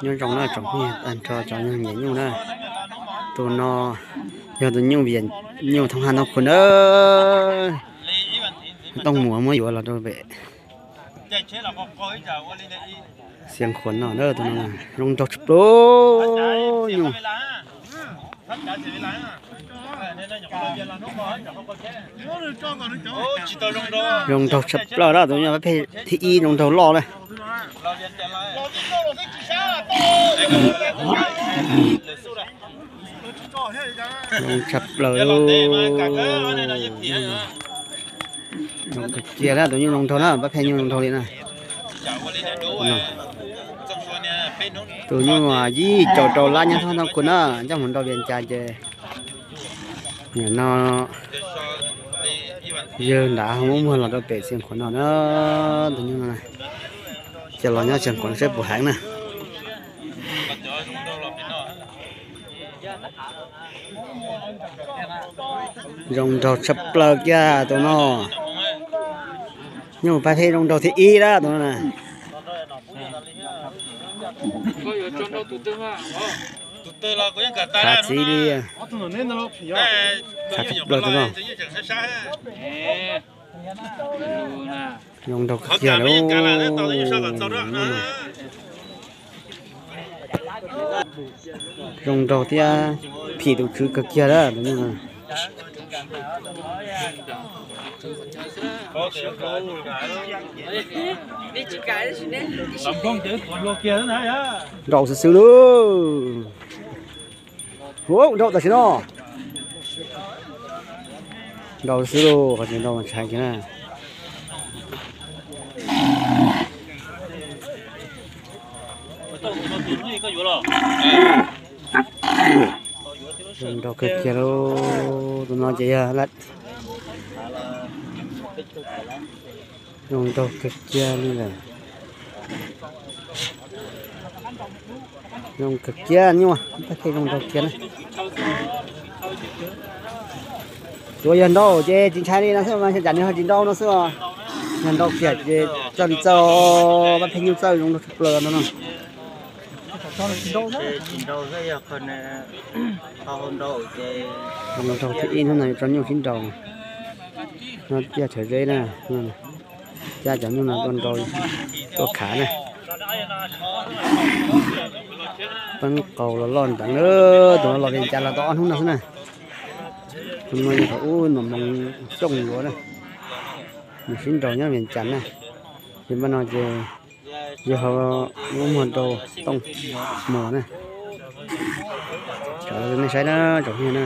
Nyob zoo na tsoom phooj ywg tag nrho cov nyiam nyuj na. Tus no yog tus nyuj vias nyuj thoob hab thoob qhua na. Tooj Muas muab yuav los rau pem Xia Khuam no na. Tus no zoo nraug tshaj plaws nyuj. Zoo nraug tshaj plaws na, tus nyuj pab pheej thib ib zoo nraug loj na. Zoo tshaj plaws. Zoo kawg kiag na, tus nyuj zoo nraug na, pab pheej nyuj zoo nraug li na. Tus nyuj yim caum rau lab nyob thoob hab thoob qhua na, coj mus nrau Vias Cas ces nim no yawg nrad ho muab muag los rau pem Xia Khuam no na. Tus nyuj no ces los nyob Xia Khuam saib puas heev na. Zoo nraug tshaj plaws kiag tus no. Nyuj pab pheej zoo nraug thib ib na tus no na. Khav txiv li. Khav tshaj plaws tus no. Zoo nraug kawg kiag lauj. Zoo nraug thiab phim tus tswv kawg kiag lawm tus nyuj no. Nraus xwb xwb lauj. Ua nraus tam sim no. Nraus xwb lauj, qhov tsis nraus mas ntshai kiag na. Zoo nraug kawg kiag lauj, tus no ces yog zoo nraug kawg kiag li lawm. Zoo kawg kiag nyuj, pab pheej zoo nraug kiag na. Tsuas yog nraus ces tsis ntshai li no xwb mas, cas nws ho tsis nraus no xwb os. Yog nraus kiag ces txawj li txawj, pab pheej nyuj txawj zoo nraug tshaj plaws no no. Zoo nraug thib ib hnub no yuav tso nyuj sib nraus. No tiaj Tshawv Zeb na, cab cov nyuj no tuaj nraus, tuaj khav na. Peeb qaus los loj nteev na, tus no los Vias Cas los tau ob hnub no xwb na. Tus no yog thaum ub Nom Moos Xyooj yuav na, nws sib nraus nyob Vias Cas na. Ces npaj no ces yog ho muab muag rau Tooj Muas na. Cov nej saib na, tsoom phooj ywg na.